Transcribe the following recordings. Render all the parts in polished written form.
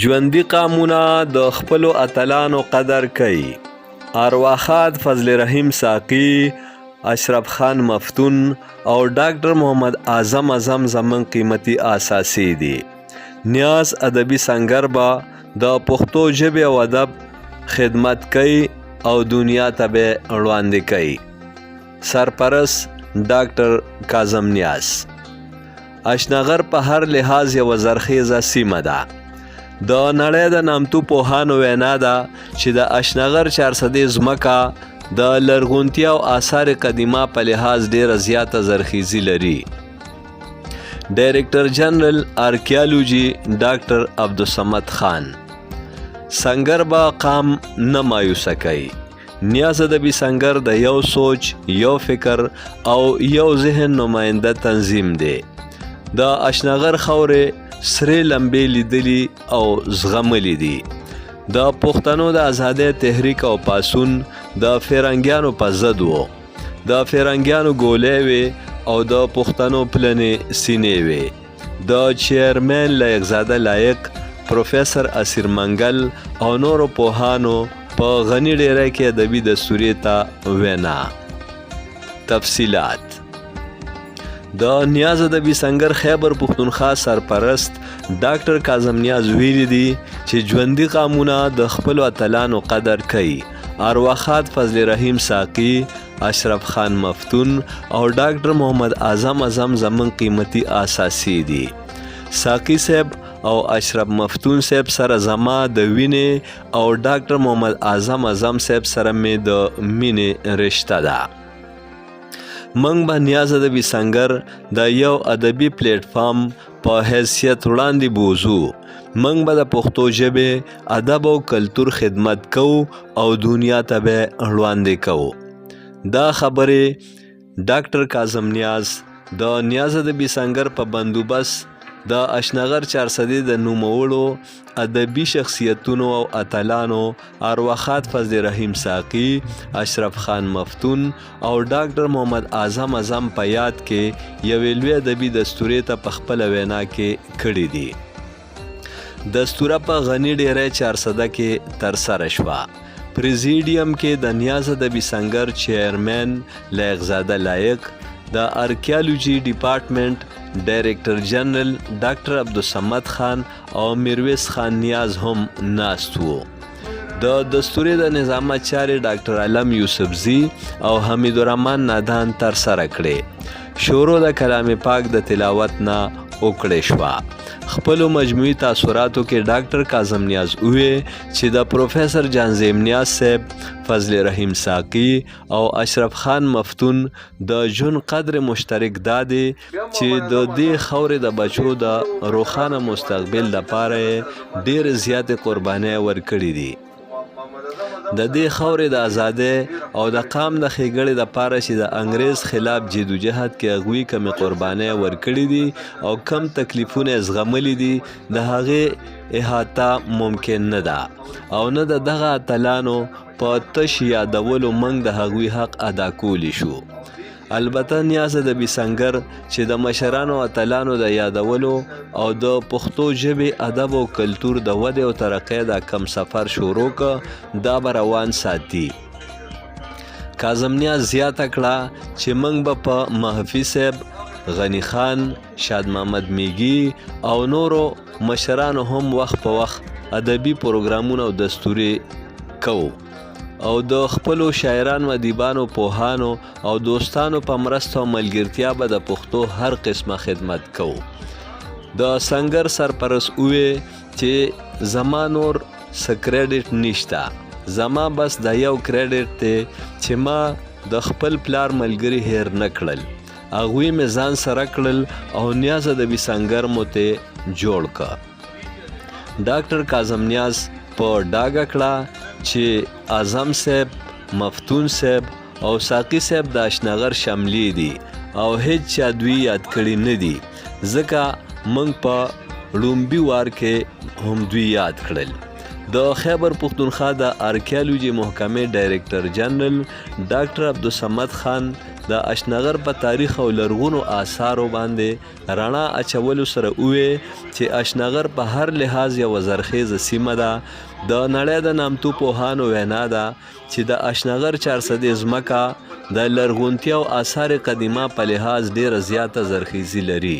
ژوندي قامونه د خپلو اتلانو قدر کوي. ارواښاد فضل رحیم ساقي، اشرف خان مفتون او ډاکټر محمد اعظم اعظم زمونږ قیمتي اثاثې دي. نیاز ادبي سنګر به د پښتو ژبې او ادب خدمت کوي او دنیا ته به وړاندې کوي. سرپرست ډاکټر کاظم نیاز. اشنغر په هر لحاظ یوه زرخیزه سیمه ده. د نړۍ د نامتو پوهانو وینا ده چې د اشنغر چارسدې ځمکه د لرغونتیا او آثار قدیمه په لحاظ ډیره زیاته زرخیزي لري. ډایریکټر جنرل آرکیالوجي ډاکټر عبدالصمد خان سنګر به قام نه مایوسه کوي. نیاز ادبي سنګر د یو سوچ، یو فکر او یو ذهن نماینده تنظیم دی. د اشنغر خاورې سرې لمبې لیدلي او زغملي دي. د پښتنو د ازادۍ تحریک او پاڅون د فیرنګیانو په ضد وو. د فیرنګیانو ګولۍ وې او د پښتنو پلنې سینې وې. د چیئرمین لایقزاده لایق، پروفیسر اسیر منګل او نورو پوهانو په غني ډیری کې ادبي دستورې ته وینا. تفصیلات د نیاز ادبي سنګر خیبر پښتونخوا سرپرست ډاکټر کاظم نیاز ویلي دي چې ژوندي قامونه د خپلو اتلانو قدر کوي. ارواښاد فضل رحیم ساقي، اشرف خان مفتون او ډاکټر محمد اعظم اعظم زمونږ قیمتي اثاثې دي. ساقي صاحب او اشرف مفتون صاحب سره زما د وینې او ډاکټر محمد اعظم اعظم صاحب سره مې د مینې رشته ده. موږ به نیاز ادبي سنګر د یو ادبي پلیټ فارم په حیثیت وړاندې بوزو. موږ به د پښتو ژبې، ادب او کلتور خدمت کوو او دنیا ته به وړاندې کوو. دا خبرې ډاکټر کاظم نیاز د نیاز ادبي سنګر په بندوبست د اشنغر چارسدې د نوموړو ادبي شخصیتونو او اتلانو ارواښاد فضل رحیم ساقي، اشرف خان مفتون او ډاکټر محمد اعظم اعظم په یاد کې یوې لوی ادبي دستورې ته په خپله وینا کې کړې دي. دستوره په غني ډیری چارسده کې ترسره شوه. پریزیډیم کې د نیاز ادبي سنګر چیئرمین لایقزاده لایق، د ارکیالوجي ډیپارټمنټ ډایریکټر جنرل ډاکټر عبدالصمد خان او میرویس خان نیاز هم ناست وو. د دستورې د نظامت چارې ډاکټر علم یوسفزي او حمید الرحمن نادان ترسره کړې. شروع د کلام پاک د تلاوت نه وکړې شوه. خپلو مجموعي تاثراتو کې ډاکټر کاظم نیاز ووی چې د پروفیسر جانزیم نیاز صاحب، فضل رحیم ساقي او اشرف خان مفتون د ژوند قدر مشترک دا دی چې د دې خاورې د بچو د روښانه مستقبل لپاره یې ډېرې زیاتې قربانۍ ورکړې دي. د دې خاورې د ازادۍ او د قام د ښېګړې لپاره چې د انګرېز خلاف جدوجهد کې هغوی کومې قربانۍ ورکړې دي او کوم تکلیفونه یې زغملي دي، د هغې احاطه ممکن نه ده او نه د دغه اتلانو په تش یادولو موږ د هغوی حق ادا کولی شو. البته نیاز ادبي سنګر چې د مشرانو اتلانو د یادولو او د پښتو ژبې، ادب او کلتور د ودې او ترقۍ دا کم سفر شروع که دا به روان ساتي. کاظم نیاز زیاته کړه چې موږ به په محفي صاحب، غني خان، شاد محمد میږي او نورو مشرانو هم وخت په وخت ادبي پروګرامونه او دستورې کوو او د خپلو شاعرانو، ادیبانو، پوهانو او دوستانو په مرسته او ملګرتیا به د پښتو هر قسمه خدمت کوو. د سنګر سرپرست ووی چې زما نور څه کریډټ نشته، زما بس دا یو کریډټ دی چې ما د خپل پلار ملګري هیر نه کړل، هغوی مې ځان سره کړل او نیاز ادبي سنګر مو ته جوړ که. ډاکټر کاظم نیاز په ډاګه کړه چې اعظم صاحب، مفتون صاحب او ساقي صاحب د اشنغر شملې دي او هیڅ چا دوی یاد کړي نه دي، ځکه موږ په ړومبي وار کې هم دوی یاد کړل. د خیبر پښتونخوا د آرکیالوجي محکمې ډایریکټر جنرل ډاکټر عبدالصمد خان د اشنغر په تاریخ او لرغونو آثارو باندې رڼا اچولو سره ووې چې اشنغر په هر لحاظ یوه زرخیزه سیمه ده. د نړۍ د نامتو پوهانو وینا ده چې د اشنغر چارسدې ځمکه د لرغونتیا او آثار قدیمه په لحاظ ډیره زیاته زرخیزي لري.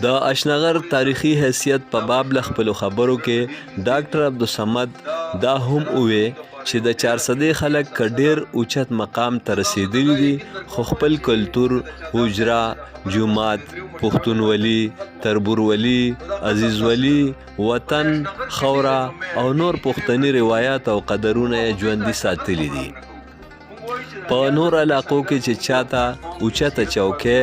د اشنغر تاریخي حیثیت په باب له خپلو خبرو کې ډاکټر عبدالصمد دا هم ووې چې د چارسدې خلک که ډېر اوچت مقام ته رسېدلي دي خو خپل کلتور، حجره، جومات، پښتونولي، تربورولي، عزیزولي، وطن، خاوره او نور پښتني روایات او قدرونه یې ژوندي ساتلي دي. په نور علاقو کې چې چاته اوچته چوکۍ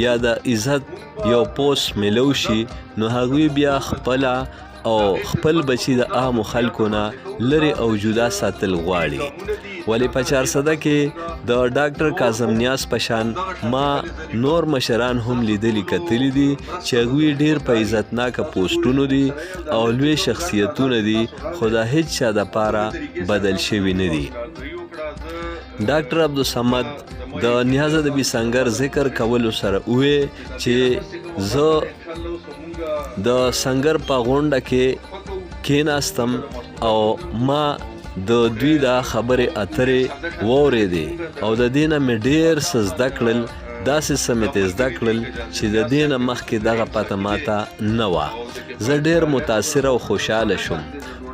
یا د عزت یو پوسټ ملو شي نو هغوی بیا خپله او خپل بچي د عامو خلکو نه لرې او جدا ساتل غواړي. ولې په چارسده کې د ډاکټر کاظم نیاز په شان ما نور مشران هم لیدلي کتلي دي چې هغوی ډیر په عزتناکه پوسټونو دي او لوی شخصیتونه دي خو د هیڅ چا دپاره بدل شوي نه دي. ډاکټر عبدالصمد د نیاز ادبي سنګر ذکر کولو سره ووی چې زه د سنګر په غونډه کې کیناستم او ما د دوی دا خبرې اترې واورېدې او د دې نه مې ډېر څه زده کړل، داسې څه مې ترې زده کړل چې د دې نه مخکې دغه پته ماته نه وه. زه ډېر متاثر او خوشحاله شوم.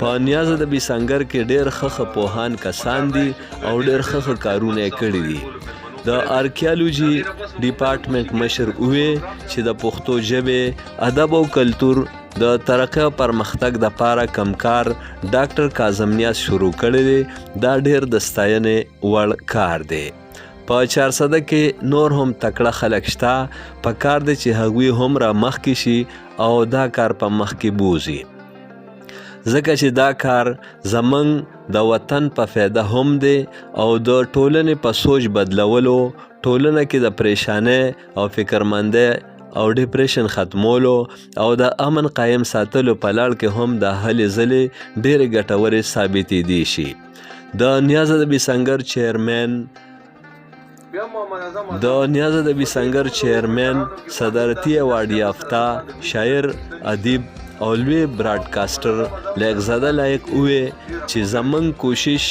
په نیاز ادبي سنګر کې ډېر ښه ښه پوهان کسان دي او ډېر ښه ښه کارونه یې کړي دي. د آرکیالوجي ډیپارټمنټ مشر ووی چې د پښتو ژبې، ادب او کلتور د ترقۍ او پرمختګ دپاره کوم کار ډاکټر کاظم نیاز شروع کړی دی دا ډېر د ستاینې وړ کار دی. په چارسده کې نور هم تکړه خلک شته، په کار دی چې هغوی هم را مخکې شي او دا کار په مخکې بوځي، ځکه چې دا کار زمونږ د وطن په فایده هم دی او د ټولنې په سوچ بدلولو، ټولنه کې د پریشانۍ او فکرمندۍ او ډیپریشن ختمولو او د امن قایم ساتلو په لړ کې هم دا هلې ځلې ډېرې ګټورې ثابتېدی شي. د نیاز ادبي سنګر چیئرمین د نیاز ادبي سنګر چیئرمین، صدارتي ایوارډ یافته شاعر، ادیب او لوی براډکاسټر لایقزاده لایق ووی چې زمونږ کوشش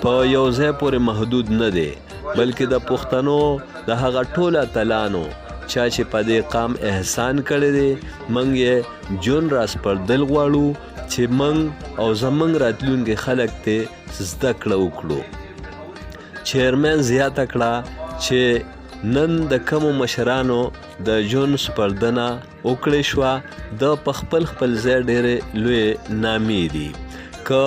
په یو ځای پورې محدود نه دی بلکې د پښتنو د هغه ټول اتلانو چا چې په دې قام احسان کړی دی موږ یې جون راسپړدل غواړو چې موږ او زمونږ راتلونکي خلک ته زده کړه وکړو. چیرمن زیاته کړه چې نن د کومو مشرانو د ژوند سپردنه وکړې شوه د په خپل خپل ځای ډېرې لویې نامې دي. که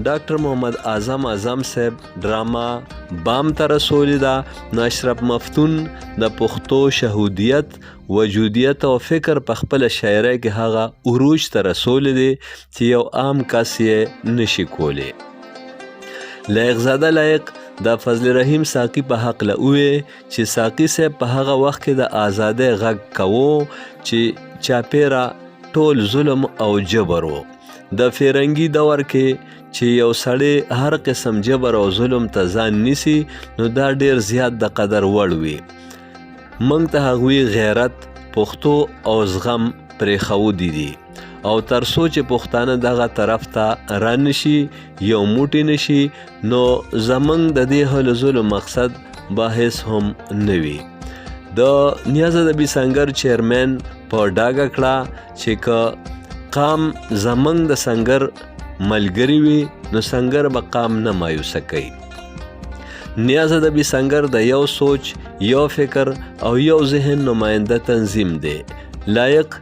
ډاکټر محمد اعظم اعظم صاحب ډرامه بام ته رسولې ده نو اشرف مفتون د پښتو شهودیت، وجودیت او فکر په خپله شاعرۍ کې هغه عروج ته رسولی دی چې یو عام کس یې نشي کولی. لایقزاده لایق د فضل رحیم ساقي په هکله ووی چې ساقي صاحب په هغه وخت کې د ازادۍ غږ کوو چې چاپیره ټول ظلم او جبر و. د فیرنګي دور کې چې یو سړی هر قسم جبر او ظلم ته ځان نیسي نو دا ډیر زیات د قدر وړ وي. موږ ته هغوی غیرت، پښتو او زغم پرېښودي دي او تر څو چې پښتانه دغه طرف ته رانشي، یو موټی نشي نو زمونږ د دې هلو ځلو مقصد به هیڅ هم نه وي. د نیاز ادبي سنګر چیرمن په ډاګه کړه چې که قام زمونږ د سنګر ملګری وي نو سنګر به قام نه مایوسه کوي. نیاز ادبي سنګر د یو سوچ، یو فکر او یو ذهن نماینده تنظیم دی. لایق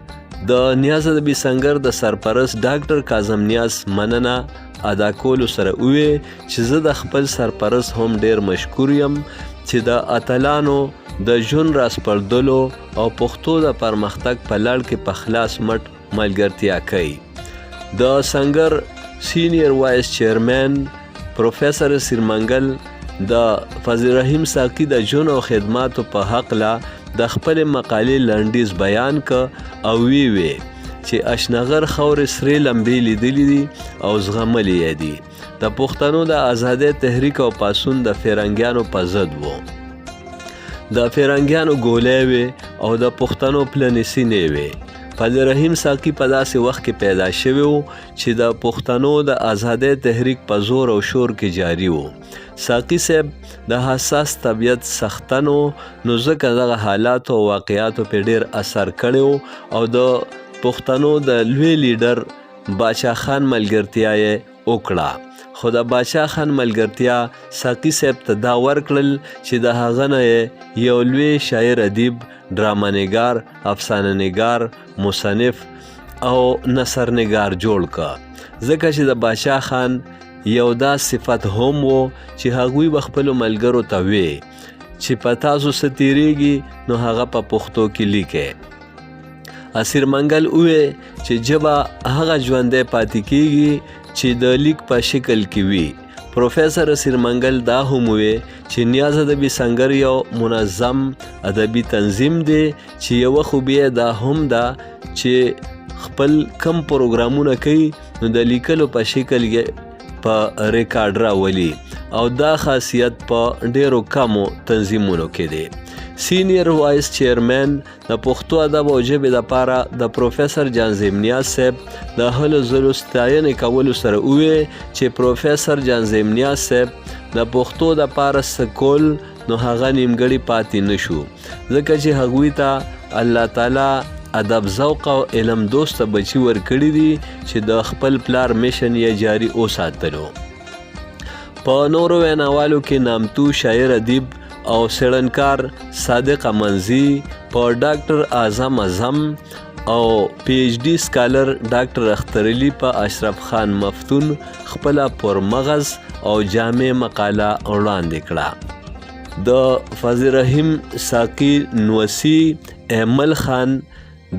د نیاز ادبي سنګر د سرپرست ډاکټر کاظم نیاز مننه ادا کولو سره ووی چې زه د خپل سرپرست هم ډیر مشکور یم چې د اتلانو د ژوند راسپړدلو او پښتو د پرمختګ په لړ کې په خلاص مټ ملګرتیا کوي. د سنګر سینیر وایس چیرمن پروفیسر سیرمنګل د فضل رحیم ساقي د ژوند او خدماتو په حقله د خپلې مقالې لنډیز بیان که او وی وی چې اشنغر خاورې سرې لمبې لیدلې دي او زغملې یې دي. د پښتنو د ازادۍ تحریک او پاڅون د فیرنګیانو په ضد وو. د فیرنګیانو ګولۍ وې او د پښتنو پلنې سینې وې. فضل رحیم ساقي په داسې وخت کې پیدا شوی و چې د پښتنو د ازادۍ تحریک په زور او شور کې جاري و. ساقي صاحب د حساس طبیعت څښتن و، نو ځکه دغه حالاتو او واقعاتو پرې ډېر اثر کړی و او د پښتنو د لوی لیډر باچا خان ملګرتیا یې وکړه. خو د باچا خان ملګرتیا ساقي صاحب ته دا ورکړل چې د هغه نه یې یو لوی شاعر، ادیب، ډرامه نګار، افسانه نګار، مصنف او نثر نګار جوړ که، ځکه چې د باچا خان یو دا صفت هم و چې هغوی به خپلو ملګرو ته وی چې په تاسو څه تیریږي نو هغه په پښتو کې لیکئ. اسیر منګل ووی چې ژبه هغه ژوندی پاتې کیږي چې د لیک په شکل کې وي. پروفیسر اسیر منګل دا هم ووی چې نیاز ادبي سنګر یو منظم ادبي تنظیم دی چې یوه خوبي یې دا هم ده چې خپل کم پروګرامونه کوي نو د لیکلو په شکل یې په ریکارډ راولي او دا خاصیت په ډیرو کمو تنظیمونو کې دی. سینیئر وایس چیئرمین د پښتو ادب او ژبې لپاره د پروفیسر جانزیب نیاز صاحب د هلو ځلو ستاینې کولو سره ووی چې پروفیسر جانزیب نیاز صاحب د پښتو لپاره څه کول نو هغه نیمګړي پاتې نشو، ځکه چې هغوی ته الله تعالی ادب ذوق او علم دوسته بچي ورکړي دي چې د خپل پلار مشن یې جاري وساتلو. په نورو ویناوالو کې نامتو شاعر، ادیب او څېړنکار صادق امنزي، په ډاکټر اعظم اعظم او پی ایچ ډي سکالر ډاکټر اختر علي په اشرف خان مفتون خپله پرمغز او جامع مقاله وړاندې کړه. د فضل رحیم ساقي نوسي ایمل خان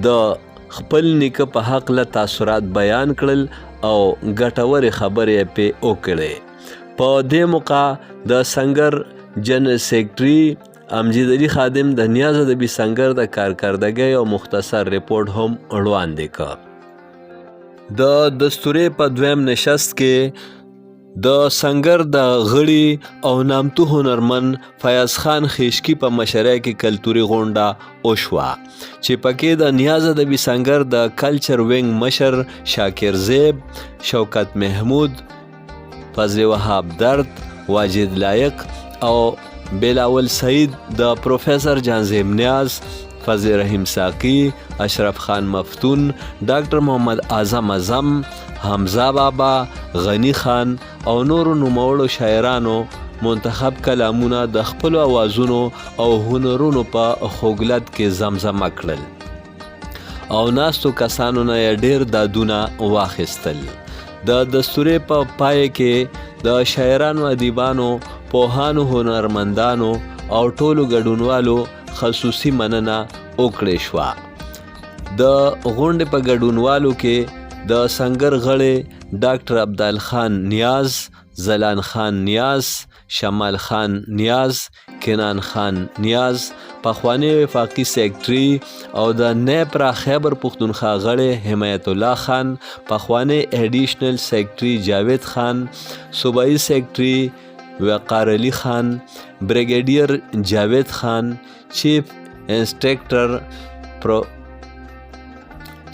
د خپل نیکه په هکله تاثرات بیان کړل او ګټورې خبرې یې پې وکړې. په دې موقع د سنګر جنرل سیکرټري امجد علي خادم د نیاز ادبي سنګر د کارکردګۍ او مختصر رپورټ هم وړاندې کړ. د دستورې په دویم نشست کې د سنګر د غړي او نامتو هنرمن فیاض خان خیشکی په مشرۍ کې کلتوري غونډه وشوه چې پکې د نیاز ادبي سنګر د کلچر وینګ مشر شاکر زیب، شوکت محمود، فضل وهاب درد، واجد لایق او بلاول سعید د پروفیسر جانزیب نیاز، فضل رحیم ساقي، اشرف خان مفتون، ډاکټر محمد اعظم اعظم، حمزه بابا، غني خان او نورو نوموړو شاعرانو منتخب کلامونه د خپلو اوازونو او هنرونو په خوږلت کې زمزمه کړل او ناستو کسانو نه یې ډېر دادونه واخیستل. د دستورې په پای کې د شاعرانو، ادیبانو، پوهانو، هنرمندانو او ټولو ګډونوالو خصوصي مننه وکړې شوه. د غونډې په ګډونوالو کې د سنګر غړی ډاکټر عبدال خان نیاز، ځلان خان نیاز، شمال خان نیاز، کنان خان نیاز، پخوانی وفاقي سیکټري او د نیپرا خیبر پښتونخوا غړی حمایت الله خان، پخوانی ایډیشنل سیکټري جاوید خان، صوبایي سیکټري وقار علي خان، بریګیډیر جاوید خان، چیف انسټرکټر پرو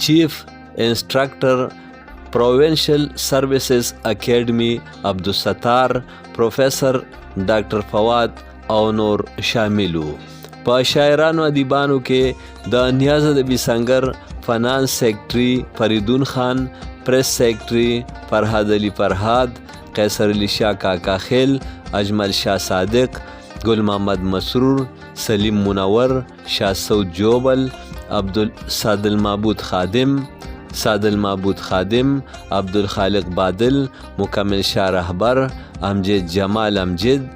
چیف انسټرکټر پروونشل سرویسز اکیډمي عبدالستار، پروفیسر ډاکټر فواد او نور شامل وو. په شاعرانو ادیبانو کې د نیاز ادبي سنګر فنانس سیکټري فریدون خان، پریس سیکټري فرهاد علي فرهاد، قیصر علي شاه کاکا خیل، اجمل شاه صادق، ګل محمد مسرور، سلیم منور، شاه سعود جوبل، عبد سعد المعبود خادم، سعد المعبود خادم، عبدالخالق بادل، مکمل شاه رهبر، امجد جمال امجد،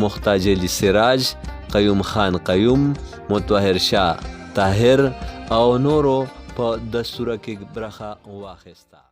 مختاج علي سراج، قیوم خان قیوم، متطهر شاه طاهر او نورو په دستوره کې برخه واخیسته.